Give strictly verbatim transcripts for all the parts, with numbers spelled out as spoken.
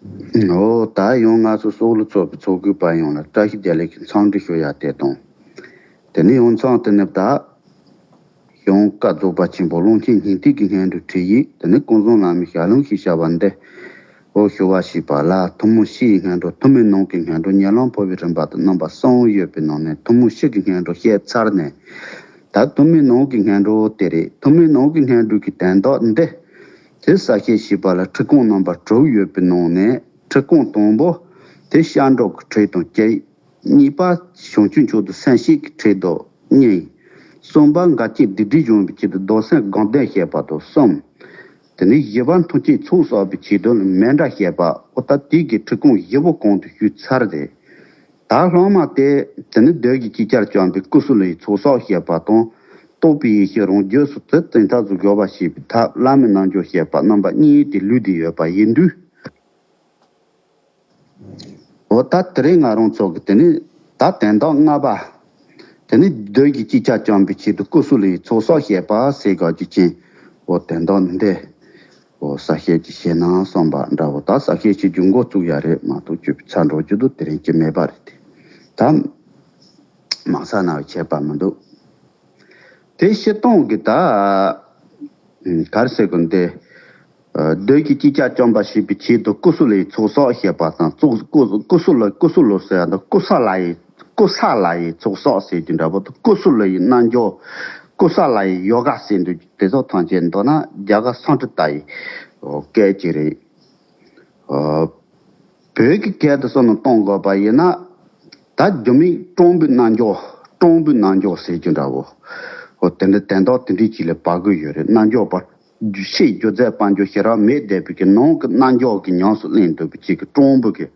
འོ་ད་ཡང་ང་ཚོ་སོག་ལུ་ཚོགས་པའི་ཚོགས་དགོས་པ་ཡོངས་ལ་བཀྲ་ཤིས་བདེ་ལེགས་ཀྱི་འཚམས་འདྲི་ཞུ་ཡ་དེ་དང་། དེ་ནས་ཡང་མཚམས་དེ་ནས་ད་གཞུང་བཀའ་རྫོགས་པ་ཆེན་པོ་ཀློང་ཆེན་སྙིང་ཐིག་གི་སྙན་སྒྲོན་ཁྲིད་ཡིག་དེ་ནས་ཀུན་བཟང་བླ་མའི་ཞལ་ལུང་ཞེས་བྱ་བ་འདི། འོ་ཞུ་བ་ཞེས་པ་ལ་ཐུན་མོང་སྤྱིའི་སྙན་སྒྲོན་ཐུན་མོང་ནང་གི་སྙན་སྒྲོན་ཉེ་ལམ་འཕོ་བའི་རིམ་པ་དང་རྣམ་པ་གསུམ་ཡོད་པའི་ནང་ནས་ཐུན་མོང་སྤྱི་གི་སྙན་སྒྲོན་བཤད་ཚར་ནས། ད་ཐུན་མོང་ནང་གི་སྙན་སྒྲོན་དེ་རེད། ཐུན་མོང་ནང་གི་སྙན་སྒྲོན་གྱི་དོན་དག་འདི། དེ་གསལ་བཤད་ཞེས་པ་ལ་ཁྲིད་ཁུངས་རྣམ་པ་དྲུག་ཡོད་པའི་ནང་ནས་ཁྲིད་ཁུངས་དང་པོ། དེ་སྐྱབས་འགྲོ་གི་ཁྲིད་དང་གཅིག་གཉིས་པ། བྱང་ཆུབ་མཆོག་ཏུ་སེམས་བསྐྱེད་ཀྱི་ཁྲིད་དང་གཉིས། གསུམ་པ། འགལ་རྐྱེན་སྡིག་སྒྲིབ་སྦྱོང་བའི་ཆེད་དུ་བདག་སེམས་དགའ་ལྡན་བཤད་པ་དང་གསུམ། དེ་ནས་བཞི་པ། ཐམས་ཅད་ཚོགས་བསགས་པའི་ཆེད་དུ་མཎྜལ་བཤད་པ། འོ་ད་དེ་གི་ཁྲིད་ཁུངས་བཞི་པོ་གོང་དུ་ཞུས་ཚར་ཏེ། ད་སློབ་མ་དེ་དེ་ནི་བདུད་ཀྱི་ཅིག་ཅར་བཅོམ་པའི་སྐུ་གསུམ་ལ་ཡི་ཚོགས་བསགས་བཤད་པ་དང་། རྟོགས་པའི་ཡེ་ཤེས་རང་རྒྱུད་སུ་དེ་བཙན་ཐབས་སུ་འགྱུར་བ་བྱེད་པའི་ཐབས་བླ་མའི་རྣལ་འབྱོར་བཤད་པ་རྣམ་པ་གཉིས་དེ་ལུས་དེ་ཡོད་པ་ཡིན་དུས། འོ་ད་དེ་རིང་ང་རང་ཚོ་གི་དེ་ནི་ད་དོན་དག་ལྔ་པ། དེ་ནི་བདུད་ཀྱི་ཅིག་ཅར་བཅོམ་པའི་ཆེད་དུ་སྐུ་གསུམ་ལ་ཡི་ཚོགས་བསགས་བཤད་པ་ཟེར་ག་རྒྱུ་ཅན། འོ་དོན་དག་འདི། འོ་གསལ་བཤད་ཅིག་བྱས་ན་བསམ་པ་འདྲ་བོ། ད་གསལ་བཤད་བྱེད་རྒྱུ་འགོ་བཙུགས་ཡ་རེད་མ་གཏོགས་ཅིག་ཚར་འགྲོ་རྒྱུ་དུ་དེ་རིང་ཅི་མེད་པ་རེད་དེ། ད་མང་ས་ན་བའི་ཁྱད་པར་མི་འདུག་དེ་སྤྱིར་བཏང་གི་ད་ག་རེ་ཟེར་དགོས་འདི། བདུད་ཀྱི་ཅིག་ཅར་བཅོམ་པ་བྱེད་པའི་ཆེད་དུ་སྐུ་གསུམ་ལ་ཡི་ཚོགས་བསགས་བཤད་པ་དང་། ཚོགས་སྐུ་སྐུ་གསུམ་ལ་སྐུ་གསུམ་ལ་ཟེར་ཡ་འདི་ཀུ་ས་ལ་ཡི་ཀུ་ས་ལ་ཡི་ཚོགས་བསགས་ཟེར་རྒྱུ་འདྲ་པོ་དང་། སྐུ་གསུམ་ལ་ཡི་རྣལ་འབྱོར། ཀུ་ས་ལ་ཡི་ཡོ་ག་ཟེར་འདུག་དེ་ཚོ་ཐམས་ཅད་མདོར་ན་རྒྱ་གར་སཾ་སྐྲྀ་ཏ་ཡི་སྐད་ཅིག་རེད། བོད་ཀྱི་སྐད་དུ་སོང་ནས་གཏོང་དགོས་པ་ཡིན་ན། ད་རྒྱུ་མིང་སྤྲང་པོའི་རྣལ་འབྱོར། སྤྲང་པོའི་རྣལ་འབྱོར་ཟེར་རྒྱུ་འདྲ་བོ། འོ་དེ་འདྲ་དོན་དག་དེ་འདྲའི་ཅིག་ལ་བབ་གི་ཡོད་རེད། རྣལ་འབྱོར་པ། ཕྱིའི་སྒྱུ་རྩལ་དཔལ་འབྱོར་ཞེ་དྲག་མེད་བསྡད་པའི་གི་ནང་གི་རྣལ་འབྱོར་གྱི་ཉམས་སུ་ལེན་འདུག་པའི་ཅིག་གི་སྤྲང་པོ་གི་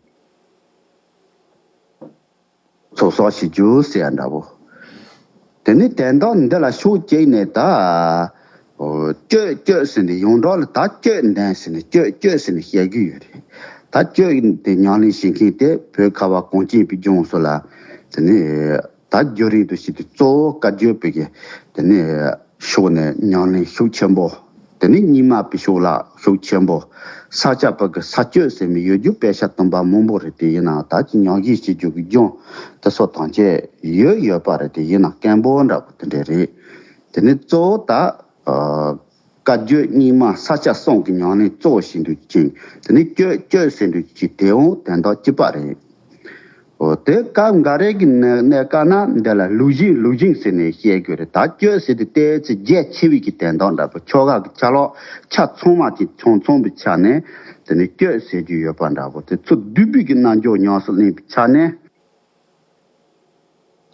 ཚོགས་བསགས་བྱེད་རྒྱུ་ཟེར་ཡ་འདྲ་བོ། དེ་ནི་དོན་དག་འདི་ལ་ཕྱོགས་གཅིག་ནས་ད། སྤྱོད་སྤྱོད་ཟེར་ནས་ཡོངས་གྲགས་ལ་ད་སྤྱོད་ལྡན་ཟེར་ནས་སྤྱོད་སྤྱོད་ཟེར་ནས་བཤད་གི་ཡོད་རེད། ད་སྤྱོད་དེ་ཉམས་ལེན་བྱེད་མཁན་དེ་བོད་ཁ་བ་གངས་ཅན་པའི་ལྗོངས་སུ་ལ། དེ་ནི་ད་རྒྱུན་རིང་དུ་བྱེད་དུས་གཙོ་བོ་བཀའ་བརྒྱུད་པའི་གི་དེ་ནི་ཕྱོགས་ནས་ཉམས་ལེན་ཤུགས་ཆེན་པོ། དེ་ནི་རྙིང་མ་པའི་ཕྱོགས་ལ་ཤུགས་ཆེན་པོ། ས་སྐྱ་པ་གི་ས་སྤྱོད་ཟེར་མི་ཡོད་རྒྱུ་དཔེ་ཆ་བཏོན་པ་མང་པོ་རེད། དེ་ཡིན་ནའང་ད་ཅི་ཉམས་ཞིབ་བྱེད་རྒྱུ་གི་སྦྱོང་དེ་ཚོ་ཐམས་ཅད་ཡོད་ཡོད་པ་རེད། དེ་ཡིན་ནའང་སྐམ་པོ་འདྲ་པོ་དེ་འདྲ་རེད། དེ་ནི་གཙོ་བོ་ད་ཨ་བཀའ་བརྒྱུད་རྙིང་མ་ས་སྐྱ་གསུམ་གྱི་ཉམས་ལེན་གཙོ་བོ་བྱེད་འདུག་ཅིང་། དེ་ནི་སྤྱོད་སྤྱོད་ཟེར་འདུག་ཅིང་། དེའང་དོན་དག་གཅིག་པ་རེད། འོ་དེ་སྐབས་འགའ་རེ་གི་གནས་གནས་སྐབས་ན་འདི་ལ་ལུགས་བཞིན་ལུགས་བཞིན་ཟེར་ནས་བཤད་དགོས་རེད། ད་སྤྱོད་ཟེར་དུས་ཏོག་ཙམ་རྒྱ་ཆེ་བའི་གི་དོན་དག་འདྲ་པོ། ཆོ་ག་གི་ཆ་ལོག་ཆ་ཚང་མ་གཅིག་ཚང་ཚང་བའི་ཆ་ནས་དེ་ནི་སྤྱོད་ཟེར་རྒྱུ་ཡོད་པ་འདྲ་པོ། དེ་ཚུར་བསྡུས་པའི་གི་རྣལ་འབྱོར་ཉམས་སུ་ལེན་པའི་ཆ་ནས།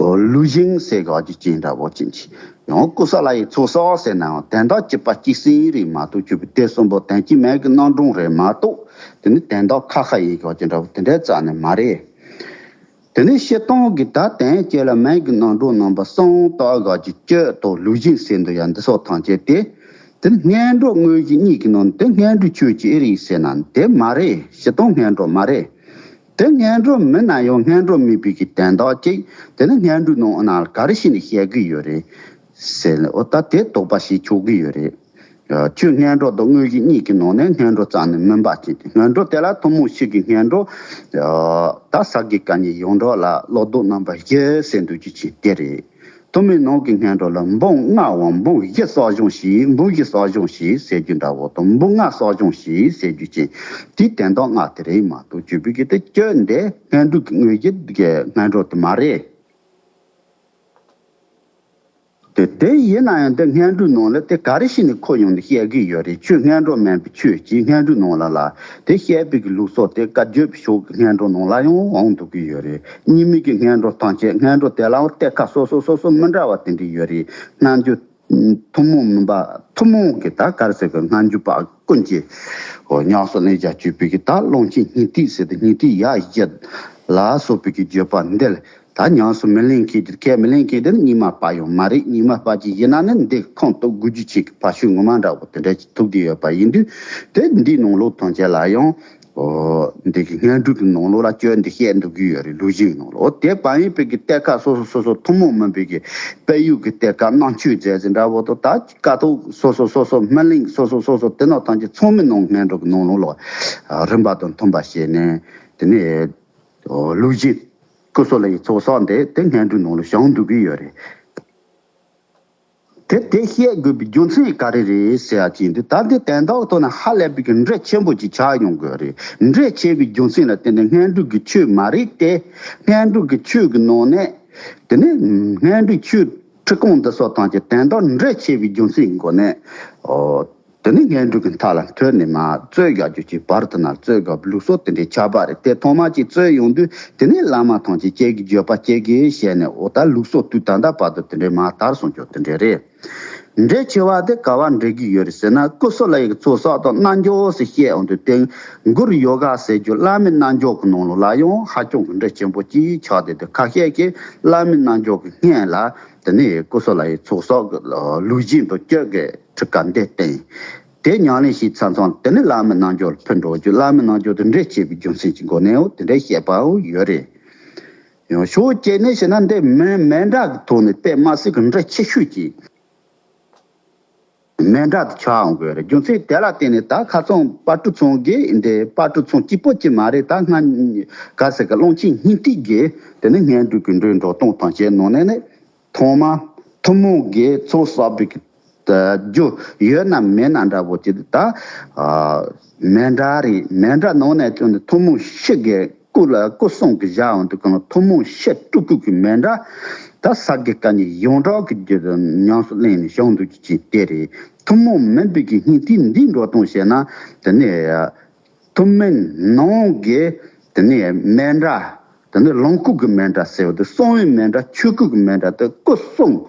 འོ་ལུགས་བཞིན་ཟེར་ག་རྒྱུ་ཅན་འདྲ་པོ་ཅན་གྱི། ཡང་ཀུ་ས་ལ་ཡི་ཚོགས་བསགས་ཟེར་ནའང་དོན་དག་གཅིག་པ་གཅིག་སེ་རེད་མ་གཏོགས། སྤྱོད་པའི་དེ་གསུམ་པོ་དོན་གཅིག་མིང་གི་རྣམ་གྲངས་རེད་མ་གཏོགས། དེ་ནི་དོན་དག་ཁ་ཁ་ཡིན་ག་རྒྱུ་འདྲ་པོ་དེ་འདྲའི་རྩ་ནས་མ་རེད། དེ་ནི་སྤྱིར་བཏང་གི་ད་དོན་གཅིག་ལ་མིང་གི་རྣམ་གྲངས་རྣམ་པ་གསུམ་བཏགས་ག་རྒྱུ། སྤྱོད་དང་ལུགས་བཞིན་ཟེར་འདུག་ཡ། འདི་སོགས་ཐམས་ཅད་དེ། དེ་ནི་སྔོན་འགྲོ་དངོས་གཞི་གཉིས་ཀྱི་ནང་ནས་དེ་སྔོན་འགྲོའི་ཆོས་ཅིག་རེད་ཟེར་ན་དེ་མ་རེད། སྤྱིར་བཏང་སྔོན་འགྲོ་མ་རེད། དེ་སྔོན་འགྲོ་མིན་ན་ཡང་སྔོན་འགྲོ་མིན་པའི་གི་དོན་དག་ཅིག་དེ་ནི་སྔོན་འགྲོའི་ནང་ན་ག་རེ་བྱས་ནས་བཤད་གི་ཡོད་རེད་ཟེར་ནས། འོ་ད་དེ་དོགས་པ་ཞིག་ཆོག་གི་ཡོད་རེད། ཆོས་སྔོན་འགྲོ་དང་དངོས་གཞི་གཉིས་ཀྱི་ནང་ནས་སྔོན་འགྲོ་རྩ་ནས་མིན་པ་ཅིག་སྔོན་འགྲོ་དེ་ལ་ཐུན་མོང་སྤྱི་གི་སྔོན་འགྲོ། ད་ས་དགེ་བཀའ་རྙིང་ཡོངས་གྲགས་ལ་བློ་ལྡོག་རྣམ་པ་བཞི་ཟེར་འདུག་རྒྱུ་ཅིག་དེ་རེད། ཐུན་མོང་ནང་གི་སྔོན་འགྲོ་ལ་འབུམ་ལྔའམ་འབུམ་བཞི་གསོག་སྦྱོང་བྱས། འབུམ་བཞི་གསོག་སྦྱོང་བྱས་ཟེར་རྒྱུ་འདྲ་བོ་དང་། འབུམ་ལྔ་གསོག་སྦྱོང་བྱས་ཟེར་རྒྱུ་ཅན། དེའི་དོན་དག་ལྔ་དེ་རེད་མ་གཏོགས། སྤྱོད་པའི་གི་དེ་སྤྱོད་འདི་སྔོན་འགྲོ་གི་དངོས་གཞི་གི་སྔོན་འགྲོ་དེ་མ་རེད། དེ་དེ་ཡིན་ན་ཡང་དེ་སྔོན་འགྲོའི་ནང་ལ་དེ་ག་རེ་བྱས་ནས་ཁོ་ཡོང་ནས་བཤད་གི་ཡོད་རེད། ཆོས་སྔོན་འགྲོ་མིན་པའི་ཆོས་ཅིག་སྔོན་འགྲོའི་ནང་ལ་ལ་དེ་བཤད་པའི་གི་ལུགས་སྲོལ་དེ་བཀའ་བརྒྱུད་པའི་ཕྱོགས་ཀྱི་སྔོན་འགྲོ་ནང་ལ་ཡང་འོང་འདུག་གི་ཡོད་རེད། རྙིང་མའི་གི་སྔོན་འགྲོ་ཐམས་ཅད་སྔོན་འགྲོ་དེ་ལའང་གཏེར་ཁ་སོ་སོ་སོ་སོ་མི་འདྲ་བ་དེ་འདྲ་ཡོད་རེད། སྔ་འགྱུར་ཐུན་མོང་མིན་པ། ཐུན་མོང་གི་ད་ག་རེ་ཟེར་གི། སྔ་འགྱུར་པ་ཀུན་གྱིས་འོ་ཉམས་སུ་ལེན་བྱ་སྤྱོད་པའི་གི་ད་ཀློང་ཆེན་སྙིང་ཐིག་ཟེར་ཏེ། སྙིང་ཐིག་ཡ་བཞི་ལ་སོགས་པའི་གི་བརྗོད་པ་འདི་ལ་ད་ཉམས་སུ་མི་ལེན་མཁན་དེ། ཁས་མི་ལེན་མཁན་དེ་ནི་རྙིང་མ་པ་ཡང་མ་རེད། རྙིང་མ་པ་ཅིག་ཡིན་ན་ནི་འདི་ཁུངས་གཏུག་དགོས་རྒྱུ་ཅིག་གི་ཕ་ཤུལ་ངོ་མ་འདྲ་བོ་དེ་འདྲ་ཅིག་ཐུག་གི་ཡོད་པ་ཡིན་དུས། དེ་འདིའི་ནང་ལོགས་ཐམས་ཅད་ལ་ཡང་འོ་འདི་གི་སྔོན་འགྲོ་གི་ནང་ལོགས་ལ་སྤྱོད་འདི་བཤད་འདུག་གི་ཡོད་རེད། ལུགས་བཞིན་ནང་ལོགས། འོ་དེ་བ་ཡིན་པའི་གི་གཏེར་ཁ་སོ་སོ་སོ་སོ་ཐུན་མོང་མིན་པའི་གི་དཔལ་ཡུལ་གི་གཏེར་ཁ་རྣམ་དཔྱོད་རྫས་ཟེར་འདྲ་བོ་དང་། ད་ཀཿཐོག་སོ་སོ་སོ་སོ། སྨིན་གླིང་སོ་སོ་སོ་སོ། དེ་ནང་ཐམས་ཅད་ཚང་མའི་ནང་སྔོན་འགྲོ་གི་ནང་ལོགས་ལ། རིམ་པ་དང་མཐུན་པ་བྱས་ནས་དེ་ནས་ལུགས་བཞིན་ཀུ་སུ་ལའི་ཚོགས་བསགས་འདི་དེ་སྔོན་འགྲོའི་ནང་ལ་བྱང་འདུག་གི་ཡོད་རེད། དེ་དེ་བཤད་དགོས་པའི་རྒྱུ་མཚན་ག་རེ་རེད་ཟེར་ཡ་ཅིག་འདུག་ད་འདི་དོན་དག་ཐོག་ན་ཧ་ལས་པའི་གི་འབྲེལ་ཆེན་པོ་ཅིག་ཆགས་ཡོང་དགོས་རེད། འབྲེལ་ཆེ་བའི་རྒྱུ་མཚན་ལ་བརྟེན་ནས་སྔོན་འགྲོ་གི་ཆོས་མ་རེད་དེ། སྔོན་འགྲོ་གི་ཆོས་ཀྱི་ནང་ནས་དེ་ནི་སྔོན་འགྲོའི་ཆོས་ཁྲིད་སྐོང་འདི་སོགས་དང་གི་དོན་དག་འབྲེལ་ཆེ་བའི་རྒྱུ་མཚན་གྱི་སྒོ་ནས། ཨོ། དེ་ནི་སྔོན་འགྲོ་གི་མཐའ་ལ་མཐུད་ནས་མ་རྩོད་རྒྱག་རྒྱུ་གཅིག་བར་དུ་ན་རྩོད་དགོས་པའི་ལུགས་སྲོལ་དེ་འདྲའི་ཆགས་པ་རེད། དེ་ཐོག་མ་གཅིག་རྩོད་ཡོང་དུས་དེ་ནི་བླ་མ་ཐམས་ཅད་ཁྱེད་ཀྱི་བརྗོད་པ་ཁྱེད་ཀྱིས་བཤད་ནས་འོ་ད་ལུགས་སྲོལ་དུས་ད་ལྟ་བར་དུ་དེ་འདྲའི་མ་དར་སོང་ཀྱང་དེ་འདྲའི་རེད། འབྲེལ་ཆེ་བ་དེ་ག་བ་འབྲེལ་གྱི་ཡོད་རེད་ཟེར་ན་ཀུ་སུ་ལ་ཡི་གི་ཚོགས་བསགས་དང་རྣལ་འབྱོར་ཟེར་བཤད་འོང་དུས་དེ་གུ་རུ་ཡོ་ག་ཟེར་རྒྱུ་བླ་མའི་རྣལ་འབྱོར་གྱི་ནང་ལོགས་ལ་ཡང་ཧ་ཅང་གི་འབྲེལ་ཆེན་པོ་གཅིག་ཆགས་བསྡད་དེ་ཁ་ཤས་ཀྱིས་བླ་མའི་རྣལ་འབྱོར་གྱི་སྔོན་ལ། དེ་ནས་ཀུ་སུ་ལ་ཡི་ཚོགས་གསོག་གི་ལུགས་བཞིན་དུ་སྤྱོད་དགོས་ཁྲིད་ཀ་འདི་བསྟན། དེ་ཉམས་ལེན་བྱས་ཚར་ཙང་དེ་ནས་བླ་མའི་རྣལ་འབྱོར་ལ་ཕུལ་འགྲོ་རྒྱུ་བླ་མའི་རྣལ་འབྱོར་དེ་འབྲེལ་བྱེད་པའི་རྒྱུ་མཚན་གྱི་སྒོ་ནས་འོ་དེ་འདྲའི་བཤད་པའོ་ཡོད་རེད། ཡང་ཕྱོགས་གཅིག་ནས་བྱས་ན་འདི་མི་མཎྜལ་གྱི་ཐོག་ནས་དཔེ་མ་སྲིད་ཀྱི་འབྲེལ་ཆེ་ཤོས་ཀྱི་མཎྜལ་དུ་ཆགས་འོང་དགོས་རེད། རྒྱུ་མཚན་དེ་ལ་བརྟེན་ནས་ད་ཁ་སང་དཔལ་སྤྲུལ་ཚང་གིས་འདི་དཔལ་སྤྲུལ་ཚང་གཅིག་པོ་ཅིག་མ་རེད། ད་སྔ་ག་ཟེར་གི་ཀློང་ཆེན་སྙིང་ཐིག་གིས་དེ་ནས་སྔོན་འགྲོ་གི་འགྲོས་འགྲོ་སྟངས་དང་བཅས་ནང་ནས་ནི། ཐོག་མ་ཐུན་མོང་གི་ཚོགས་བསགས་པའི་གི་རྒྱུ་ཡོད་ན་མེད་ན་འདྲ་པོ་ཅིག་ད། མཎྜལ་རེད། མཎྜལ་ནང་ནས་ཀྱང་ནི་ཐུན་མོང་ཕྱི་གི་སྐུ་ལ་སྐུ་གསུང་གི་བཞག་འོང་དུས་གང་ཐུན་མོང་ཕྱི་སྤྲུལ་སྐུ་གི་མཎྜལ་ད་ས་དགེ་བཀའ་རྙིང་ཡོངས་གྲགས་ཀྱི་རྒྱུད་དུ་ཉམས་སུ་ལེན་ནས་བྱུང་འདུག་ཅིག་དེ་རེད། ཐུན་མོང་མིན་པའི་གི་སྙིང་ཐིག་འདིའི་འགྲོ་སྟངས་བཤད་ན་དེ་ནས། ཐུན་མིན་ནང་གི་དེ་ནས་མཎྜལ། དེ་ནས་ལོངས་སྐུ་གི་མཎྜལ་ཟེར་བ་དེ་གསང་བའི་མཎྜལ། ཆོས་སྐུ་གི་མཎྜལ་དེ་སྐུ་གསུང་།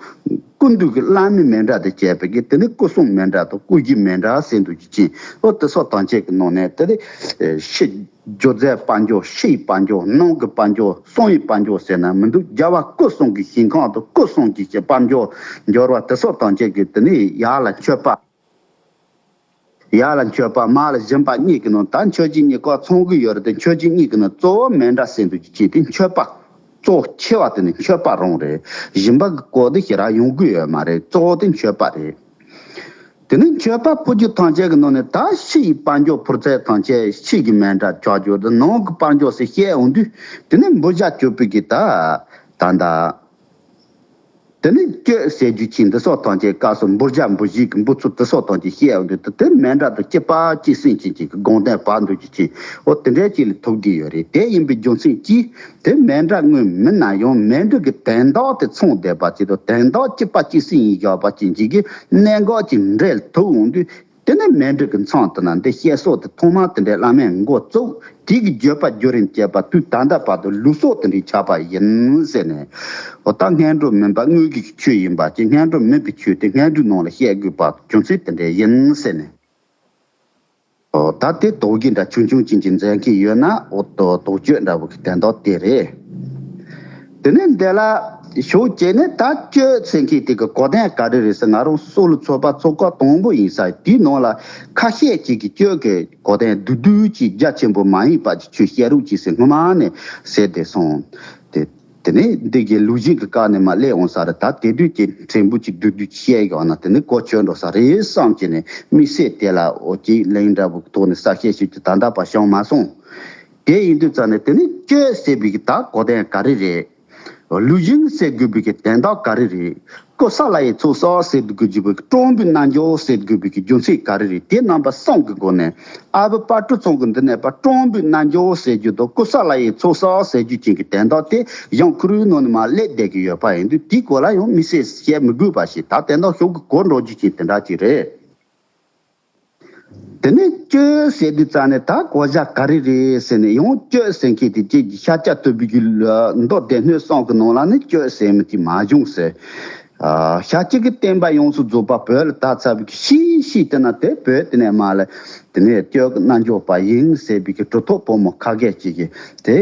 སྐུ་མདུན་གྱི་བླ་མའི་མཎྜལ་དེ་བྱས་པའི་གི་དེ་ནས་སྐུ་གསུང་མཎྜལ་དང་སྐུ་བཞིའི་མཎྜལ་ཟེར་འདུག་ཅིང་། ཨོ་དེ་སོགས་དང་བཅས་ཀྱི་ནང་ནས་དེ་ནས་ཕྱི་སྒྱུ་རྩལ་དཔལ་འབྱོར། ཕྱིའི་དཔལ་འབྱོར། ནང་གི་དཔལ་འབྱོར། གསང་བའི་དཔལ་འབྱོར་ཟེར་ན་མི་འདུག་རྒྱལ་བ་སྐུ་གསུང་གི་ཞིང་ཁམས་དང་སྐུ་གསུང་གི་དཔལ་འབྱོར་འབྱོར་བ་དེ་སོགས་དང་བཅས་ཀྱི་དེ་ནས་ཡར་ལ་མཆོད་པ། ཡར་ལ་མཆོད་པ་མར་ལ་སྦྱིན་པ་གཉིས་ཀྱི་ནང་ད་མཆོད་སྦྱིན་གཉིས་ཀ་ཚང་གི་ཡོད་རེད་དེ། མཆོད་སྦྱིན་གཉིས་ཀྱི་ནང་གཙོ་བོ་མཎྜལ་ཟེར་འདུག་ཅེས་དེ་མཆོད་པ་གཙོ་བོ་ཆེ་བ་དེ་ནི་མཆོད་པ་རང་རེད། སྦྱིན་པ་གི་སྐོར་དེ་ཞེ་དྲག་ཡོང་གི་ཡོད་མ་རེད། གཙོ་བོ་དེ་མཆོད་པ་རེད། དེ་ནི་མཆོད་པ་ཕུལ་རྒྱུ་ཐམས་ཅད་ཀྱི་ནང་ནས་ད་ཕྱི་ཡི་དཔལ་འབྱོར་ཕུལ་ཚད་ཐམས་ཅད་ཕྱི་གི་མཎྜལ་ཆགས་རྒྱུ་དེ། ནང་གི་དཔལ་འབྱོར་ཟེར་བཤད་འོང་དུས་དེ་ནི་འབུལ་བྱ་སྤྱོད་པའི་གི་ད་ད་ད། དེ་ནས་གཅོད་ཟེར་རྒྱུ་ཅིག་འདི་སོགས་ཐམས་ཅད་སྐབས་སུ་འབུལ་བྱ་འབུལ་བྱེད་ཀྱི་འབུལ་ཚུལ་འདི་སོགས་ཐམས་ཅད་བཤད་ཡོང་དུས་དེ་མཎྜལ་དང་གཅིག་པ་གཅིག་སེམས་ཅན་གཅིག་གི་དགོངས་དོན་བར་འདུག་རྒྱུ་ཅིག་འོ་དེ་འདྲའི་ཅིག་ལ་ཐུག་གི་ཡོད་རེད། དེ་ཡིན་པའི་རྒྱུ་མཚན་གྱིས་དེ་མཎྜལ་དངོས་མིན་ན་ཡང་མཎྜལ་གྱི་དོན་དག་དེ་མཚུངས་བསྡད་པ་ཅིག་དང་། དོན་དག་གཅིག་པ་གཅིག་སེམས་ཡིན་བཞག་པ་ཅིག་འཇིག་གི་གནད་འགག་ཅིག་འབྲེལ་ཐུག་འོང་དུས། དེ་ནས་མཎྜལ་གྱི་མཚམས་དེ་ན་འདི་བཤད་སྲོལ་དེ་ཐོག་མར་དེ་འདྲའི་བླ་མས་འགོ་བཙུགས། དེ་གི་བརྗོད་པ་བརྒྱུད་རིམ་བཅས་པ་དུས་ད་ལྟ་བར་དུ་ལུགས་སྲོལ་དེ་འདྲའི་ཆགས་པ་ཡིན་ཟེར་ནས། འོ་ད་སྔོན་འགྲོ་མིན་པ་དངོས་ཀྱི་ཆོས་ཡིན་པ་ཅིག་སྔོན་འགྲོ་མིན་པའི་ཆོས་དེ་སྔོན་འགྲོའི་ནང་ལ་བཤད་དགོས་པ་རྒྱུ་མཚན་དེ་འདྲའི་ཡིན་ཟེར་ནས། འོ་ད་དེ་དོགས་གཞི་འདྲ་ཆུང་ཆུང་ཅན་གྱི་མཛད་མཁན་ཡོད་ན་འོ་དོ་དོགས་གཅོད་འདྲ་བོ་གི་དོན་དག་དེ་རེད། དེ་ནས་འདི་ལ་ཞུགས་བྱས་ནས་ད་གཅོད་ཟེར་མཁན་དེ་གི་གོ་དོན་ག་རེ་རེད་ཟེར། ང་རང་སྲོག་ལ་ཚོགས་པ་ཚོགས་སྐབས་དང་པོ་ཡིན་ས་དེའི་ནང་ལ་ཁ་ཤས་ཅིག་གིས་གཅོད་ཀྱི་གོ་དོན་བསྡུས་བསྡུས་ཅིག་རྒྱ་ཆེན་པོ་མ་ཡིན་པ་ཅིག་ཆོས་བཤད་རོགས་གྱིས་ཟེར་སྔོན་མ་ནས་ཟེར་བསྡད་སོང་། དེ་དེ་ནས་འདི་གི་ལུགས་གཞི་གི་བཀའ་ནས་མར་སླེབས་འོང་ས་རེད། ད་དེ་དུས་ཀྱི་ཕྲན་བུ་ཅིག་བསྡུས་བསྡུས་ཅིག་བཤད་ཡོང་ན་དེ་ནི་གོ་ཆོད་འགྲོ་ས་རེད་བསམ་གྱི་ནས་དམིགས་བསལ་དེ་ལ་འོ་ཅིག་ལན་འདྲ་བོ་གི་ཐོག་ནས་གསལ་བཤད་ཞུ་རྒྱུ་ད་ལྟ་བར་བྱུང་མ་སོང་། དེ་ཡིན་དུས་ཙང་ནས་དེ་ནི་གཅོད་ཟེར་བའི་གི་ད་གོ་དོན་ག་རེ་རེད། ལུགས་གཞི་ཟེར་དགོས་པའི་གི་དོན་དག་ག་རེ་རེད། ཀུ་ས་ལ་ཡི་ཚོགས་བསགས་ཟེར་དགོས་ཀྱི་བའི་སྤྲང་པོའི་རྣལ་འབྱོར་ཟེར་དགོས་པའི་གི་རྒྱུ་མཚན་ག་རེ་རེད། དེ་རྣམ་པ་གསུམ་གི་སྒོ་ནས་ཨ་བུ་དཔལ་སྤྲུལ་ཚང་གི་འདི་ནས་པ་སྤྲང་པོའི་རྣལ་འབྱོར་ཟེར་རྒྱུ་དང་ཀུ་ས་ལ་ཡི་ཚོགས་བསགས་ཟེར་རྒྱུ་ཅན་གྱི་དོན་དག་དེ་ཡང་ཁུ་རུའི་ནང་ནས་མར་སླེབས་བསྡད་ཀྱི་ཡོད་པ་ཡིན་དུས་དེའི་སྐོར་ལ་ཡང་དམིགས་བསལ་བཤད་མི་དགོས་པ་ཞིག་ད་དོན་དག་ཤོག་གི་གོ་འགྲོ་རྒྱུ་ཅན་དེ་འདྲ་ཅིག་རེད། དེ་ནས་གཅོད་ཟེར་དུས་ཙང་ནས་ད་གོ་བྱ་ག་རེ་རེད་ཟེར་ནས་ཡང་གཅོད་ཟེར་མཁན་དེ་ཅིག་ཤཱཀྱ་ཐུབ་པའི་གི་མདོ་སྡེ་སྣོད་གསུམ་གི་ནང་ལ་ནི་གཅོད་ཟེར་མི་དེ་མ་བྱུང་ཟེར། ཤཱཀྱ་གི་བསྟན་པ་ཡོངས་སུ་རྫོགས་པ་བོད་ལ་དར་ཚར་བའི་གི་ཤེས་ཤེས་དེ་ན་དེ་བོད་དེ་ནས་མར་ལ་དེ་ནས་གཅོད་ཀྱི་རྣལ་འབྱོར་པ་ཡིན་ཟེར་བའི་གི་གྲུབ་ཐོབ་ཕོ་མོ་ཁ་ཤས་ཅིག་གིས་དེ་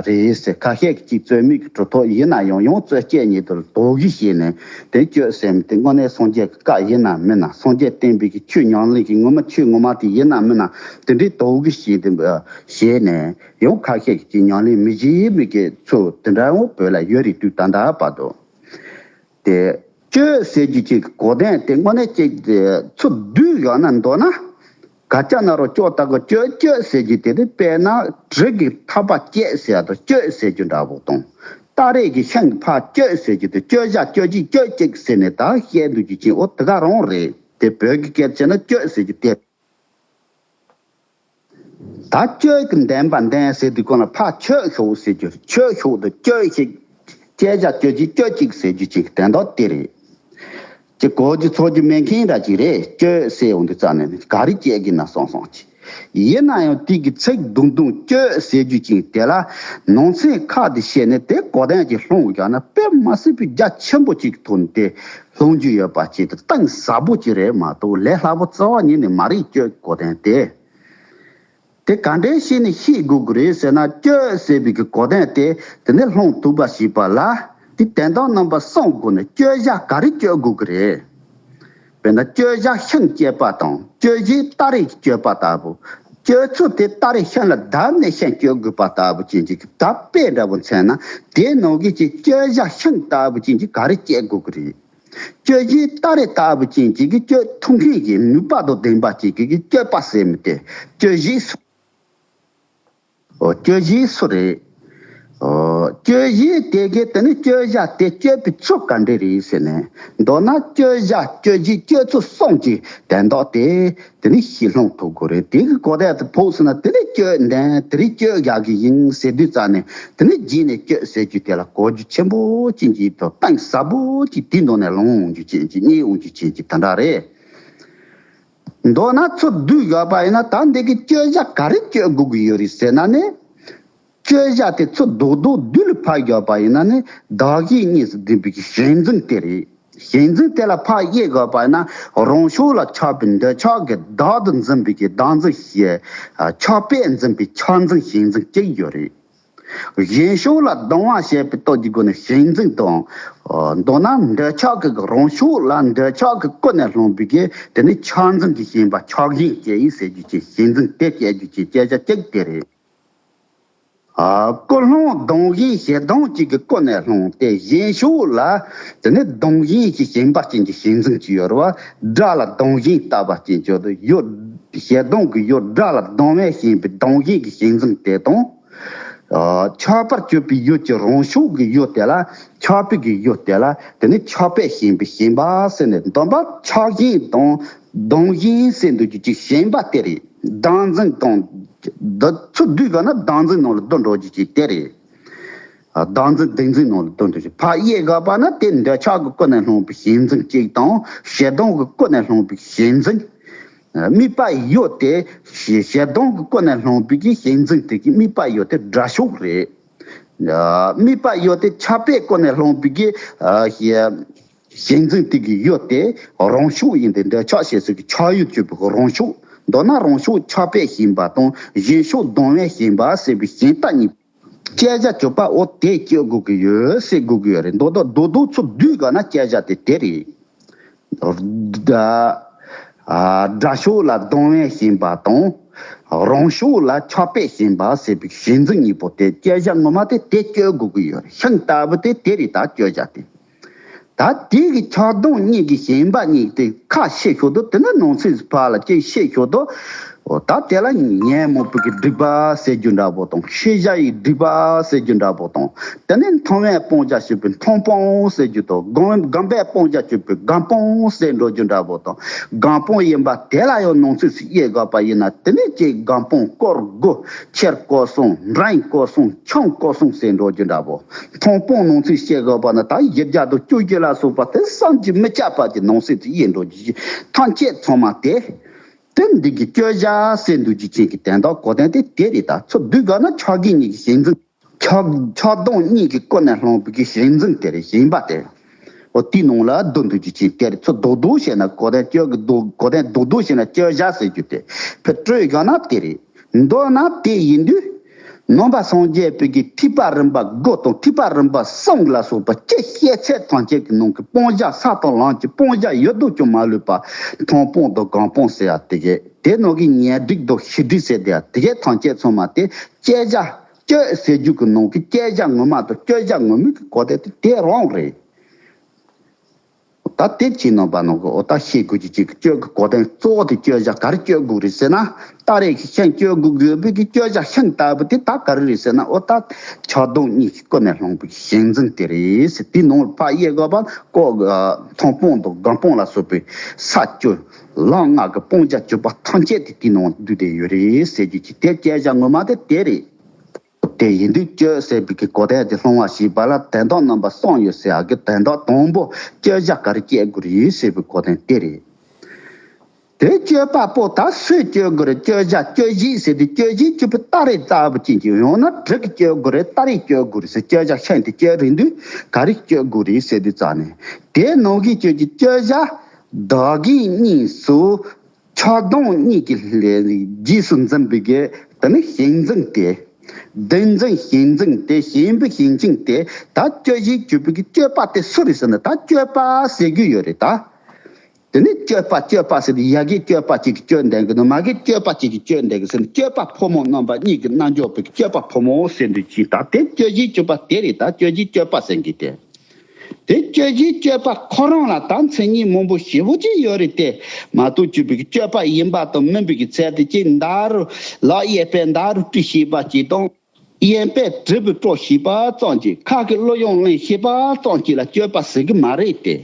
རེད་ཟེར། ཁ་ཤས་ཀྱིས་རྩོད་མེད་ཀྱི་གྲུབ་ཐོབ་ཡིན་ན་ཡང་ཡང་རྩོད་བཅས་ཉིད་དུ་དོགས་གཞི་བྱས་ནས་དེ་གཅོད་ཟེར་མི་དེ་དངོས་གནས་སངས་རྒྱས་ཀྱི་བཀའ་ཡིན་ན་མིན་ན། སངས་རྒྱས་བསྟན་པའི་གི་ཆོས་ཉམས་ལེན་གྱི་ངོ་མ་ཆོས་ངོ་མ་དེ་ཡིན་ན་མིན་ན་དེ་འདྲའི་དོགས་གཞི་བྱས་ཏེ་བྱས་ནས་ཡང་ཁ་ཤས་ཀྱིས་ཉམས་ལེན་མི་བྱེད་མི་གི་ཚུལ་དེ་འདྲ་ཡང་བོད་ལ་ཡོད་རེད། དུས་ད་ལྟ་བར་དུ། དེ་གཅོད་ཟེར་རྒྱུ་ཅིག་གི་གོ་དོན་དེ་དངོས་གནས་ཅིག་ཚུར་བསྡུས་ཡོང་ན་མདོར་ན། ག་ཅ་ན་རོ་ཅོ་ད་གོ་གཅོད་གཅོད་ཟེར་རྒྱུ་དེ་ནི་དཔེར་ན་གྲི་གི་ཐག་པ་བཅད་ཟེར་ཡ་དང་གཅོད་ཟེར་རྒྱུ་འདྲ་པོ་དང་། སྟ་རེ་གི་ཤིང་ཕར་གཅོད་ཟེར་རྒྱུ་དེ་གཅོད་བཞག་གཅོད་བཞི་གཅོད་གཅིག་ཟེར་ནས་ད་བཤད་འདུག་རྒྱུ་ཅན་འོ་དེ་ག་རང་རེད། དེ་བོད་ཀྱི་སྐད་ཆ་ན་གཅོད་ཟེར་རྒྱུ་དེ། ད་གཅོད་ཀྱི་འདོན་པ་འདོན་ཟེར་དུས་གོང་ལ་ཕར་ཁྱོད་ཤོག་ཟེར་རྒྱུ་ཁྱོད་ཤོག་དང་གཅོད་ཞིག་གཅོད་བཞག་གཅོད་བཞི་གཅོད་གཅིག་ཟེར་རྒྱུ་ཅིག་དོན་དག་དེ་རེད། ཅི་གོ་རྒྱུ་ཚོར་རྒྱུ་མེད་མཁན་འདྲ་ཅིག་རེད། གཅོད་ཟེར་འོང་དུས་རྩ་ནས་ག་རེ་བྱེད་ཀྱི་ན་སོང་སོང་ཅི། ཡིན་ན་ཡང་དེ་གི་ཚིག་རྡུང་རྡུང་གཅོད་ཟེར་རྒྱུ་ཅིག་དེ་ལ་ནང་ཚན་ཁག་དེ་བཤད་ནས་དེ་གོ་དོན་གྱི་ལྷུང་བཞག་ན་དཔེ་མ་སྲིད་པའི་རྒྱ་ཆེན་པོ་ཅིག་ཐོན་ཏེ་ལྷུང་རྒྱུ་ཡོད་པ་ཅིག་ཏུ་གཏིང་ཟབ་པོ་ཅིག་རེད་མ་གཏོགས་ལས་སླ་པོ་རྩ་བ་ཉིད་ནས་མ་རེད། གཅོད་གོ་དོན་དེ། དེ་ག་འདྲས་བྱས་ནས་ཤེས་དགོས་ཀྱི་རེད་ཟེར་ན། གཅོད་ཟེར་བའི་གི་གོ་དོན་དེ་དེ་ནས་ལྷུང་ཐུབ་པ་བྱེད་པ་ལ་དེ་དོན་དག་རྣམ་པ་གསུམ་སྒོ་ནས་གཅོད་བཞག་ག་རེ་གཅོད་དགོས་ཀྱི་རེད། དཔེར་ན་གཅོད་བཞག་ཤིང་གཅད་པ་དང་གཅོད་བཞི་སྟ་རེ་གཅོད་པ་ལྟ་བུ། གཅོད་ཚུལ་དེ་སྟ་རེ་ཤིང་ལ་བརྡབས་ནས་ཤིང་གཅོད་དགོས་པ་ལྟ་བུ་ཅན་གྱི་གདབ་དཔེ་འདྲ་བོ་མཚོན་ན་དེའི་ནང་གི་ཅིག་གཅོད་བཞག་ཤིང་ལྟ་བུ་ཅན་གྱི་ག་རེ་གཅོད་དགོས་ཀྱི་རེད། གཅོད་བཞི་སྟ་རེ་ལྟ་བུ་ཅན་གྱི་གི་གཅོད་ཐུབ་མཁན་གྱི་ནུས་པ་དང་ལྡན་པ་ཅིག་གི་གི་གཅོད་པ་ཟེར་མི་དེ་གཅོད་བཞི་སུ། ཨོ་གཅོད་བཞི་སུ་རེད། ཨོ་གཅོད་བཞི་དེ་གི་དེ་ནི་གཅོད་བཞག་དེ་གཅོད་པའི་ཚུལ་ག་འདྲ་རེད་ཟེར་ནས་མདོར་ན་གཅོད་བཞག་གཅོད་བཞི་གཅོད་ཚུལ་གསུམ་གྱི་དོན་དག་དེ་དེ་ནི་ཤེས་ལྷུང་ཐུབ་དགོས་རེད། དེ་གི་གོ་དོན་དེ་ཕོག་སོང་ན་དེ་ནི་གཅོད་འདོན་དེ་རིགས་གཅོད་བཞག་གི་ཡིན་ཟེར་དུས་རྩ་ནས་དེ་ནི་རྗེས་ནས་གཅོད་ཟེར་རྒྱུ་དེ་ལ་གོ་རྒྱུ་ཆེན་པོ་ཅིག་གྱིས་དང་གཏིང་ཟབ་པོ་ཅིག་དེའི་ནང་ནས་ལོང་འོང་རྒྱུ་ཅན་གྱི་རྙེད་འོང་རྒྱུ་ཅན་གྱི་དེ་འདྲ་རེད། མདོར་ན་ཚུར་བསྡུས་དགོས་པ་ཡིན་ན་ད་འདི་གི་གཅོད་བཞག་ག་རེ་གཅོད་དགོས་ཀྱི་ཡོད་རེད་ཟེར་ན་ནི། གཅོད་བཞག་དེ་ཚུར་རྡོག་རྡོག་བསྡུས་ལ་ཕབ་དགོས་པ་ཡིན་ན་ནི་བདག་གཞན་གཉིས་སུ་འཛིན་པའི་གི་ཞེན་འཛིན་དེ་རེད། ཞེན་འཛིན་དེ་ལ་ཕར་དབྱེ་དགོས་པ་ཡིན་ན་རང་ཕྱོགས་ལ་ཆགས་པའི་འདོད་ཆགས་ཀྱི་བདག་ཏུ་འཛིན་པའི་གི་བདག་འཛིན་ཞེས། ཆགས་པས་འཛིན་པའི་ཆགས་འཛིན་ཞེན་འཛིན་གཅིག་ཡོད་རེད། གཞན་ཕྱོགས་ལ་སྡང་བ་བྱེད་པའི་སྟོབས་ཀྱི་སྒོ་ནས་ཞེན་འཛིན་དང་། མདོར་ན་འདོད་ཆགས་ཀྱི་རང་ཕྱོགས་ལ་འདོད་ཆགས་ཀྱི་ཀུན་ནས་བསླངས་པའི་གི་དེ་ནི་ཆགས་འཛིན་གྱི་ཞེན་པ་ཆགས་ཞེན་སྐྱེ་ཡི་ཟེར་རྒྱུ་ཅན་ཞེན་འཛིན་དེ་སྐྱེ་རྒྱུ་ཅན་སྐྱེ་བྱ་གཅིག་དེ་རེད། ཀུན་སློང་སྡང་ཞེན་ཞེ་སྡང་གཅིག་གི་ཀུན་ནས་བསླངས་ཏེ་གཞན་ཕྱོགས་ལ་དེ་ནི་སྡང་ཞེན་གྱི་ཞེན་པ་ཅན་གྱི་ཞེན་འཛིན་གཅིག་ཡོད་རེད་བ། དགྲ་ལ་སྡང་ཞེན་ལྟ་བ་ཅན་གཅིག་ཡོད། ཞེ་སྡང་གི་ཡུལ་དགྲ་ལ་སྡང་བས་ཞེན་པའི་སྡང་ཞེན་གྱི་ཞེན་འཛིན་དེ་དང་། ཆགས་པར་གྱུར་པའི་ཡུལ་གྱི་རང་ཕྱོགས་ཀྱི་ཡུལ་དེ་ལ་ཆགས་པའི་གི་ཡུལ་དེ་ལ་དེ་ནི་ཆགས་པས་ཞེན་པའི་ཞེན་པ་ཟེར་ནས་འདོན་པ་ཆགས་ཞེན་དང་སྡང་ཞེན་ཟེར་འདུག་རྒྱུ་ཅིག་ཞེན་པ་དེ་རེད། བདག་འཛིན་དང་། འདི་ཚུར་བསྡུས་དགོས་ན་བདག་འཛིན་ནང་ལ་བསྡུ་འགྲོ་རྒྱུ་ཅིག་དེ་རེད། བདག་འཛིན་སྡིག་འཛིན་ནང་ལ་བསྡུ་འགྲོ་རྒྱུ་ཕར་དབྱེ་དགོས་པ་ན་དེ་འདོད་ཆགས་ཀྱི་ཀུན་ནས་བསླངས་པའི་ཞེན་འཛིན་གཅིག་དང་ཞེ་སྡང་གི་ཀུན་ནས་བསླངས་པའི་ཞེན་འཛིན། དམིགས་པ་ཡོད་དེ། ཞེ་ཞེ་སྡང་གི་ཀུན་ནས་བསླངས་པའི་གི་ཞེན་འཛིན་དེ་གི་དམིགས་པ་ཡོད་དེ་དགྲ་ཕྱོགས་རེད། དམིགས་པ་ཡོད་དེ་ཆགས་པའི་ཀུན་ནས་བསླངས་པའི་གི་ཞེ་ཞེན་འཛིན་དེ་གི་ཡོད་དེ་རང་ཕྱོགས་ཡིན་ཏེ་འདོད་ཆགས་ཞེས་སོགས་ཀྱི་ཆགས་ཡུལ་གྱུར་པའི་རང་ཕྱོགས། མདོར་ན་རང་ཕྱོགས་ཆགས་པས་ཞེན་པ་དང་གཞན་ཕྱོགས་སྡང་བས་ཞེན་པ་ཟེར་བའི་ཞེན་ལྟ་གཉིས། བསྐྱེད་བྱ་གཅོད་པ་འོ་དེ་གཅོད་དགོས་ཀྱི་ཡོད་ཟེར་དགོས་ཀྱི་ཡོད་རེད། མདོར་བསྡུ་རྡོག་རྡོག་ཚུར་བསྡུས་དགོས་ན་བསྐྱེད་བྱ་དེ་དེ་རེད། དགྲ་ཕྱོགས་ལ་སྡང་བས་ཞེན་པ་དང་། རང་ཕྱོགས་ལ་ཆགས་པས་ཞེན་པ་ཟེར་བའི་ཞེན་འཛིན་གཉིས་པོ་དེ་བསྐྱེད་བྱ་ངོ་མ་དེ་དེ་གཅོད་དགོས་ཀྱི་ཡོད་རེད། ཤིང་ལྟ་བུ་དེ་དེ་རེད་ད་བསྐྱེད་བྱ་དེ། ད་དེ་གི་ཆགས་སྡང་གཉིས་ཀྱི་ཞེན་པ་གཉིས་དེ་ཁ་ཕྱེ་ཞོར་དུ་དེ་ནི་ནང་གསེས་སུ་ཕར་ལ་ཅིག་ཕྱེ་ཞོར་དུ། འོ་ད་དེ་ལ་ཉོན་མོངས་པའི་གི་སྒྲིབ་པ་ཟེར་རྒྱུ་འདྲ་པོ་དང་ཤེས་བྱ་ཡི་སྒྲིབ་པ་ཟེར་རྒྱུ་འདྲ་པོ་དང་། དེ་ནི་མཐོང་བས་སྤང་བྱ་སྤྱོད་པའི་མཐོང་སྤང་ཟེར་རྒྱུ་དང་སྒོམ་སྒོམ་པས་སྤང་བྱ་སྤྱོད་པའི་སྒོམ་སྤང་ཟེར་འགྲོ་རྒྱུ་འདྲ་པོ་དང་། སྒོམ་སྤང་ཡིན་པ་དེ་ལ་ཡང་ནང་གསེས་སུ་དབྱེ་དགོས་པ་ཡིན་ན་དེ་ནི་ཅིག་སྒོམ་སྤང་སྐོར་དགུ། ཕྱིར་སྐོར་གསུམ། འབྲིང་སྐོར་གསུམ། ཆུང་སྐོར་གསུམ་ཟེར་འགྲོ་རྒྱུ་འདྲ་པོ། མཐོང་སྤང་ནང་ཚུལ་བཤད་དགོས་པ་ན་ད་བཞི་བརྒྱ་དང་བཅུ་བཞི་ལ་སོགས་པ་དེ་བསམ་གྱིས་མི་ཁྱབ་པ་གི་ནང་གསེས་སུ་དབྱེ་འགྲོ་རྒྱུ་ཅིག་ཐམས་ཅད་ཚང་མ་དེ། དེ་འདི་གི་བསྐྱེད་བྱ་ཟེར་འདུག་རྒྱུ་ཅན་གྱི་དོན་དག་གོ་དོན་དེ་དེ་རེད། ད་ཚུར་བསྡུས་དགོས་ན་ཆགས་ཞེན་གཉིས་ཀྱི་ཞེན་འཛིན། ཆགས་ཆགས་སྡང་གཉིས་ཀྱི་ཀུན་ནས་བསླངས་པའི་གི་ཞེན་འཛིན་དེ་རེད། ཞེན་པ་དེ། འོ་དེའི་ནང་ལ་བསྡུ་འདུག་རྒྱུ་ཅན་དེ་རེད། ཚུར་རྡོག་རྡོག་བྱས་ན་གོ་དོན་བསྐྱེད་ཀྱི་རྡོག་གོ་དོན་རྡོག་རྡོག་བྱས་ན་བསྐྱེད་བྱ་ཟེར་རྒྱུ་དེ་ཕར་སྤྲོད་དགོས་ན་དེ་རེད། མདོར་ན་དེ་ཡིན་དུས། ནང་པ་སངས་རྒྱས་པའི་གི་ཐེག་པ་རིམ་པ་དགུ་དང་ཐེག་པ་རིམ་པ་གསུམ་ལ་སོགས་པ་སྤྱི་བཤད་ཚད་ཐམས་ཅད་ཀྱི་ནང་གི་སྤང་བྱ་ས་དང་ལམ་གྱི་སྤང་བྱ་ཡོད་དོ་ཅུང་མ་ལུས་པ། མཐོང་སྤང་དང་སྒོམ་སྤང་ཟེར་ཡ་དེ་གས་དེ་ནང་གི་ཉོན་སྒྲིབ་དང་ཤེས་སྒྲིབ་ཟེར་དེ་ཡ་དེ་གས་ཐམས་ཅད་ཚང་མ་དེ་བསྐྱེད་བྱ་བསྐྱེད་ཟེར་རྒྱུ་གི་ནང་གི་བསྐྱེད་བྱ་ངོ་མ་དང་བསྐྱེད་བྱ་ངོ་མའི་གི་གོ་དོན་དེ་དེ་རང་རེད། ད་དེ་ཅི་ནང་པ་ནང་གི་འོ་ད་ཤེས་དགོས་ཀྱི་ཅིག་གི་སྤྱོད་གི་གོ་དོན་གཙོ་བོ་དེ་སྤྱོད་བྱ་ག་རེ་སྤྱོད་དགོས་རེད་ཟེར་ན། སྟ་རེ་གི་ཤིང་སྤྱོད་དགོས་དགོས་པའི་གི་སྤྱོད་བྱ་ཤིང་ལྟ་བུ་དེ་ད་ག་རེ་རེད་ཟེར་ན། འོ་ད་ཆགས་སྡང་གཉིས་ཀྱི་ཀུན་ནས་སློང་བའི་ཞེན་འཛིན་དེ་རེད་ཟེར། དེའི་ནང་ལ་ཕར་དབྱེ་དགོས་པ་ཀོ་གི་མཐོང་སྤང་དང་སྒོམ་སྤང་ལ་སོགས་པའི་ས་བཅུ་ལམ་ལྔ་གི་སྤང་བྱ་བཅུ་པ་ཐམས་ཅད་དེ་དེའི་ནང་འདུས་བསྡད་ཡོད་རེད་ཟེར་རྒྱུ་ཅིག་དེ་སྤྱོད་བྱ་ངོ་མ་དེ་དེ་རེད། དེ་ཡིན་དུས་སྤྱོད་ཟེར་བའི་གི་གོ་དོན་དེ་སློང་བ་ཞེས་པ་ལ་དོན་དག་རྣམ་པ་གསུམ་ཡོད་ཟེར་ཡག་གི་དོན་དག་དང་པོ་སྤྱོད་བྱ་ག་རེ་སྤྱོད་དགོས་རེད་ཟེར་བའི་གོ་དོན་དེ་རེད། དེ་སྤྱོད་པ་པོ་ད་སུས་སྤྱོད་དགོས་རེད། སྤྱོད་བྱ་སྤྱོད་གཞི་ཟེར་དུས་སྤྱོད་གཞི་སྤྱོད་པའི་སྟ་རེ་ལྟ་བུ་ཅན་གྱི་ཡང་ན་གྲི་གིས་སྤྱོད་དགོས་རེད། སྟ་རེ་སྤྱོད་དགོས་རེད་ཟེར། སྤྱོད་བྱ་ཤིང་དེ་སྤྱོད་རེད་དུས་ག་རེ་སྤྱོད་དགོས་རེད་ཟེར་དུས་ཙང་ནས་དེ་ནང་གི་སྤྱོད་ཀྱི་སྤྱོད་བྱ་བདག་གི་གཉིས་སུ། ཆགས་སྡང་གཉིས་ཀྱི་ལས་རྗེས་སུ་འཛིན་པའི་གི་དེ་ནི་ཞེན་འཛིན་ཏེ། བདེན་འཛིན་ཞེན་འཛིན་ཏེ། ཞེན་པའི་ཞེན་ཅིང་ཏེ། ད་སྤྱོད་བྱའི་སྤྱོད་པའི་གི་སྤྱོད་པ་དེ་སུ་རེད་ཟེར་ན་ད་སྤྱོད་པ་ཟེར་རྒྱུ་ཡོད་རེད་ད། དེ་ནི་སྤྱོད་པ་སྤྱོད་པ་ཟེར་ཏེ་ཡ་གི་སྤྱོད་པ་གཅིག་གི་སྤྱོད་འདོད་གི་ནོ། མ་གི་སྤྱོད་པ་གཅིག་གི་སྤྱོད་འདོད་གི་ཟེར་ན་སྤྱོད་པ་ཕོ་མོ་རྣམ་པ་གཉིས་ཀྱི་རྣལ་འབྱོར་པའི་གི་སྤྱོད་པ་ཕོ་མོ་ཟེར་འདོད་ཅིང་ད་དེ་སྤྱོད་བྱའི་སྤྱོད་པ་དེ་རེད། ད་སྤྱོད་བྱའི་སྤྱོད་པ་ཟེར་གི་དེ། དེ་སྤྱོད་བྱའི་སྤྱོད་པ་ཁོ་རང་ལ་ད་མཚན་ཉིད་མང་པོ་ཞེ་པོ་ཅིག་ཡོད་རེད་དེ། མ་གཏོགས་སྤྱོད་པའི་སྤྱོད་པ་ཡིན་པ་དང་མིན་པའི་གི་ཚད་དེ་ཅིག་མདའ་རུ་ལག་གཡས་པས་མདའ་རུ་དཀྲིས་ཤེས་པ་ཅིག་དང་། གཡོན་པས་གྲི་གུ་དཀྲོལ་ཤེས་པ་ཙམ་གྱིས་ཁ་གི་གླུ་དབྱངས་ལེན་ཤེས་པ་ཙམ་གྱིས་ལ་སྤྱོད་པ་ཟེར་གི་མ་རེད་དེ།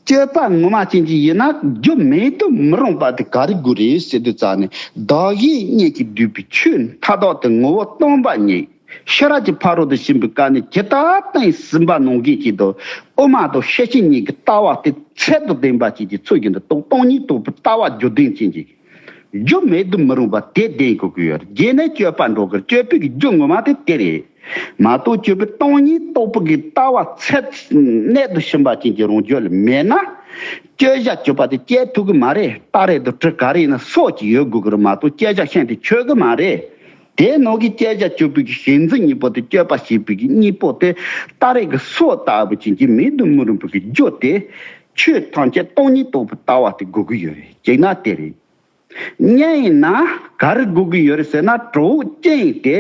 སྤྱོད་པ་ངོ་མ་ཅན་གྱི་ཡིན་ན་རྒྱུ་མེད་དུ་མི་རུང་བ་དེ་ག་རེ་དགོས་རེད་ཟེར་དུས་ཙང་ནས་བདག་གཞན་གཉིས་ཀྱིས་བསྡུས་པའི་ཆོས་མཐའ་དག་དེ་ངོ་བོ་སྟོང་པ་ཉིད། ཤེས་རབ་ཀྱི་ཕ་རོལ་ཏུ་ཕྱིན་པའི་སྐབས་ནས་ཇི་ལྟར་བསྟན་ཟིན་པ་ནང་བཞིན་གྱི་དུ་དབུ་མ་དང་ཤེར་ཕྱིན་གཉིས་ཀྱི་ལྟ་བ་དེ་ཚད་དང་ལྡན་པ་ཅན་གྱི་ཚུལ་བཞིན་དུ་རྟོགས། སྟོང་ཉིད་རྟོགས་པའི་ལྟ་བ་རྒྱུ་ལྡན་ཅན་གྱི་རྒྱུ་མེད་དུ་མི་རུང་བ་དེ་ལྡན་དགོས་ཀྱི་ཡོད། རྗེས་ནས་སྤྱོད་པ་འགྲོ་དགོས། སྤྱོད་པའི་རྒྱུ་ངོ་མ་དེ་དེ་རེད། མ་གཏོགས་སྤྱོད་པའི་སྟོང་ཉིད་རྟོགས་པའི་གི་ལྟ་བ་ཚད་གནད་དུ་ཕྱིན་པ་ཅན་གྱི་རང་རྒྱུད་ལ་མེད་ན། སྤྱོད་བྱ་སྤྱོད་པ་དེ་སྤྱད་ཐུབ་ཀྱི་མ་རེད། སྟ་རེ་དང་གྲི་ག་རེ་ཡིན་ན་སོགས་ཀྱི་ཡོད་དགོས་ཀྱི་རེད་མ་གཏོགས་སྤྱོད་བྱ་ཤིང་དེ་ཆོད་ཀྱི་མ་རེད། དེའི་ནང་གི་སྤྱོད་བྱ་སྤྱོད་པའི་གི་ཞེན་འཛིན་གཉིས་པོ་དེ་སྤྱོད་པ་ཞེས་པའི་གི་གཉིས་པོ་དེ་སྟ་རེ་གི་སོགས་ལྟ་བུ་ཅན་གྱི་མེད་དུ་མི་རུང་བའི་གི་རྒྱུ་དེ་ཆོས་ཐམས་ཅད་སྟོང་ཉིད་རྟོགས་པའི་ལྟ་བ་དེ་དགོས་ཀྱི་ཡོད་རེད། གཅིག་ན་དེ་རེད། གཉིས་ཡིན་ན་ག་རེ་དགོས་ཀྱི་ཡོད་རེད་ཟེར་ན་གྲོགས་ཅན་དེ་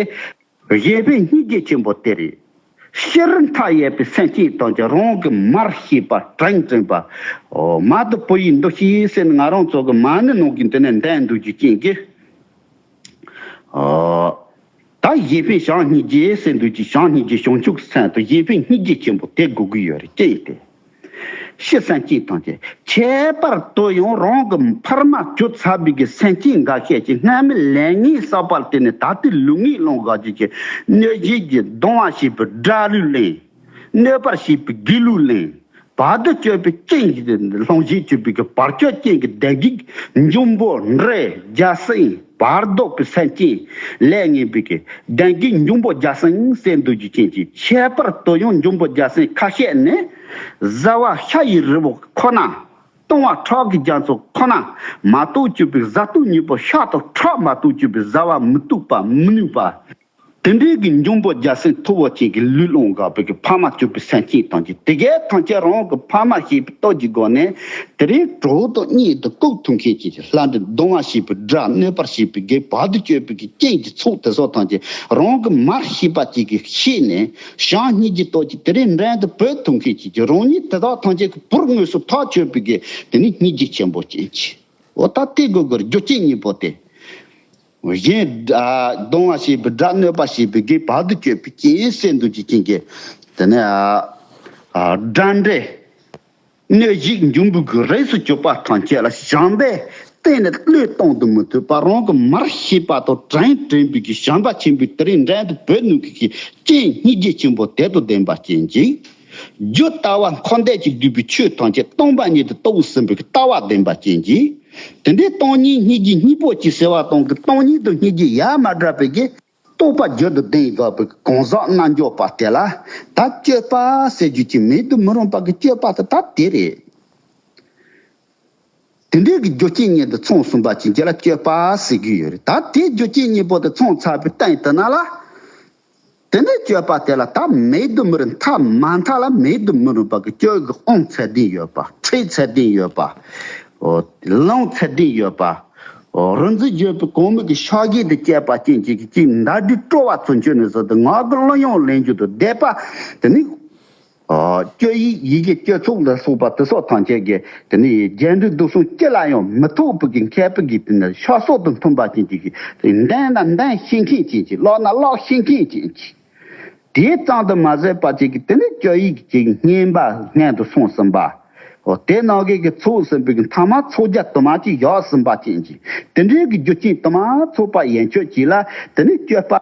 གཞན་ཕན་སྙིང་རྗེ་ཆེན་པོ་དེ་རེད། ཕྱིར་མཐའ་ཡས་པའི་སེམས་ཅན་དང་ཀྱང་རང་གི་མར་ཤེས་པ་དྲིན་དྲན་པ། འོ་མ་དང་བུ་ཡི་འདུ་ཤེས་ཟེར་ནས་ང་རང་ཚོ་གི་མ་ཎི་ནང་གི་འདི་ནས་འདོན་འདུག་རྒྱུ་ཅན་གྱི། ཨོ། ད་གཞན་ཕན་བྱམས་སྙིང་རྗེ་ཟེར་འདུག་རྒྱུ་བྱམས་སྙིང་རྗེ་བྱང་ཆུབ་སེམས་དང་གཞན་ཕན་སྙིང་རྗེ་ཆེན་པོ་དེ་དགོས་ཀྱི་ཡོད་རེད། ཅི་ཡིན་ཏེ། ཕྱི་སེམས་ཅན་ཐམས་ཅད་ཁྱད་པར་དུ་ཡང་རང་གི་ཕ་མ་གྱུར་ཚར་བའི་གི་སེམས་ཅན་འགའ་ཤས་ཀྱིས་སྔ་མའི་ལས་ངན་བསགས་པ་དེ་ནི་ད་ལྟའི་ལུས་ངན་སློང་ག་ཅིག་གི་གནོད་བྱེད་ཀྱི་གདུང་བ་ཞེས་པའི་དགྲ་ལུས་ལེན། གནོད་པར་བྱེད་པའི་དགེ་ལུས་ལེན། བར་དུ་གཅོད་པའི་རྐྱེན་གྱིས་སློང་བྱེད་གཅོད་པའི་གི་བར་གཅོད་རྐྱེན་གྱིས་གདོན་བགེགས་འབྱུང་པོ་འདྲེ་རྒྱལ་སྲིན་བར་ལྡོག་པའི་སེམས་ཅན་ལས་ངན་པའི་གི་གདོན་བགེགས་འབྱུང་པོ་རྒྱལ་སྲིན་ཟེར་འདུག་རྒྱུ་ཅན་གྱི་ཁྱད་པར་དུ་ཡང་འབྱུང་པོ་རྒྱལ་སྲིན་ཁ་ཤས་ནི་བཟའ་བ་ཤ་ཡི་རི་བོ་ཁོ་ན། བཏུང་བ་ཁྲག་གི་རྒྱ་མཚོ་ཁོ་ན་མ་གཏོགས་གཅོད་པའི་བཟའ་བཏུང་གཉིས་པོ་ཤ་དང་ཁྲག་མ་གཏོགས་གཅོད་པའི་བཟའ་བ་མི་བཏུབ་པ་མི་ནུས་པ། དེ་འདྲའི་གི་འབྱུང་པོ་རྒྱལ་སྲིན་མཐུ་བོ་ཅན་གྱི་ལུས་སློང་དགའ་བའི་གི་ཕ་མ་གྱུར་པའི་སེམས་ཅན་ཐམས་ཅད་དེ་གའི་ཐམས་ཅད་རང་གི་ཕ་མ་ཞེས་པའི་སྟོབས་ཀྱི་སྒོ་ནས་དེ་རིང་གྲོགས་དང་གཉེན་དུ་བཀུག་ཐུབ་མཁན་གྱི་ལྷ་འདྲེ་གདུང་བ་ཞེས་པའི་དགྲ་གནོད་པར་བྱེད་པའི་གི་བར་དུ་གཅོད་པའི་གི་རྐྱེན་གྱི་ཚོགས་དེ་ཚོ་ཐམས་ཅད་རང་གི་མར་ཤེས་པ་ཅིག་གིས་ཤེས་ནས་བྱམས་སྙིང་རྗེའི་སྟོབས་ཀྱིས་དེ་རིང་འདྲེན་དུ་བོས་ཐུབ་མཁན་གྱི་རང་ཉིད་དེ་དག་ཐམས་ཅད་ཀྱི་བུར་དངོས་སུ་ཐག་ཆོད་པའི་གི་དེ་ནི་སྙིང་རྗེ་ཆེན་པོ་ཅན་གྱི་འོ་ད་དེ་དགོས་དགོས་རྒྱུ་རྐྱེན་གཉིས་པོ་དེ། གཞན་གདུང་བ་བྱེད་པའི་དགྲ་གནོད་པ་བྱེད་པའི་གི་བར་དུ་གཅོད་པའི་རྐྱེན་ཟེར་འདུག་རྒྱུ་རྐྱེན་གྱིས་དེ་ནས་དགྲ་འདྲེ་གནོད་བྱེད་འབྱུང་པོའི་གི་རིགས་སུ་གྱུར་པ་ཐམས་ཅད་ལ་བྱམས་པའི་སྟེང་ནས་བློས་གཏོང་དུ་མི་ཐུབ་པ་རང་གི་མར་ཤེས་པ་དང་དྲིན་དྲན་པའི་གི་བྱམས་པ་ཆེན་པོའི་དེ་རིང་འདྲེན་དུ་བོས་ནུས་ཀྱི་རྐྱེན་སྙིང་རྗེ་ཆེན་པོ་དེ་དང་ལྡན་པ་ཅན་གྱིས། རྒྱུ་ལྟ་བ་འཁོར་འདས་ཀྱིས་བསྡུས་པའི་ཆོས་ཐམས་ཅད་སྟོང་པ་ཉིད་དུ་རྟོགས་ཟིན་པའི་ལྟ་བ་ལྡན་པ་ཅན་གྱིས། དེ་འདྲའི་སྟོང་ཉིད་སྙིང་རྗེ་གཉིས་པོ་ཅིག་ཟེར་བ་དང་གི་སྟོང་ཉིད་དང་སྙིང་རྗེ་ཡ་མ་བྲལ་བའི་གི་རྟོགས་པ་རྒྱུད་དུ་ལྡན་དགོས་པའི་གང་ཟག་རྣལ་འབྱོར་པ་དེ་ལ་ད་སྤྱོད་པ་ཟེར་རྒྱུ་ཅིག་མེད་དུ་མི་རུང་བ་གི་སྤྱོད་པ་དེ་ད་དེ་རེད། དེ་འདྲའི་གི་རྒྱུ་རྐྱེན་གཉིས་དེ་ཚང་ཟིན་པ་ཅན་གྱི་ལ་སྤྱོད་པ་ཟེར་གི་ཡོད་རེད། ད་དེ་རྒྱུ་རྐྱེན་གཉིས་པོ་དེ་ཚང་ཚར་བའི་སྟེང་དེ་ན་ལ། དེ་ནས་སྤྱོད་པ་དེ་ལ་ད་མེད་དུ་མི་རུང་མཐའ་མ་མཐའ་ལ་མེད་དུ་མི་རུང་བ་གི་སྤྱོད་གི་དབང་ཚད་ལྡན་ཡོད་པ། ཁྲིད་ཚད་ལྡན་ཡོད་པ། ལུང་ཚད་ལྡན་ཡོད་པ། རིག་འཛིན་བརྗོད་པའི་གོང་མོས་ཀྱི་ཕྱག་རྒྱས་དེ་བཅས་པ་ཅན་གྱི་གཅིག་མདའ་གྲི་དཀྲོལ་བ་ཚུན་ཆོད་ནས་བཟུང་སྟེ་ངག་གི་གླུ་དབྱངས་ལེན་རྒྱུ་དང་བཟླས་པ་དེ་ནི། སྤྱོད་ཡིག་ཡི་གེ་སྤྱོད་ཚུལ་ལ་སོགས་པ་དེ་སོགས་ཐམས་ཅད་ཀྱི་དེ་ནི་རྒྱན་དྲུག་བསྡུས་གསུམ་ཅི་ལ་ཡང་མི་ཐོགས་པའི་གི་མཁས་པའི་གི་དེ་ནི་ཤ་སོགས་དང་མཐུན་པ་ཅན་གྱི་གི་དེ་འདོན་དང་འདོན་ཤེས་མཁན་ཅན་གྱི་ཀློག་ན་ཀློག་ཤེས་མཁན་ཅན་གྱི། དེ་ཙམ་དུ་མ་ཟད་པ་ཅིག་གིས་དེ་ནི་སྤྱོད་ཡིག་ཅིག་སྙན་པ་སྙན་དུ་སོང་ཟིན་པ། འོ་དེ་ནང་གི་གི་ཚོགས་ཟིན་པའི་གི་མཐའ་མ་ཚོགས་རྒྱ་དུ་མ་ཅིག་བཞག་ཟིན་པ་ཅན་གྱི་དེ་འདྲའི་གི་རྒྱུ་རྐྱེན་དུ་མ་ཚོགས་པ་ཡན་ཆོད་ཅིག་ལ་དེ་ནི་སྤྱོད་པ་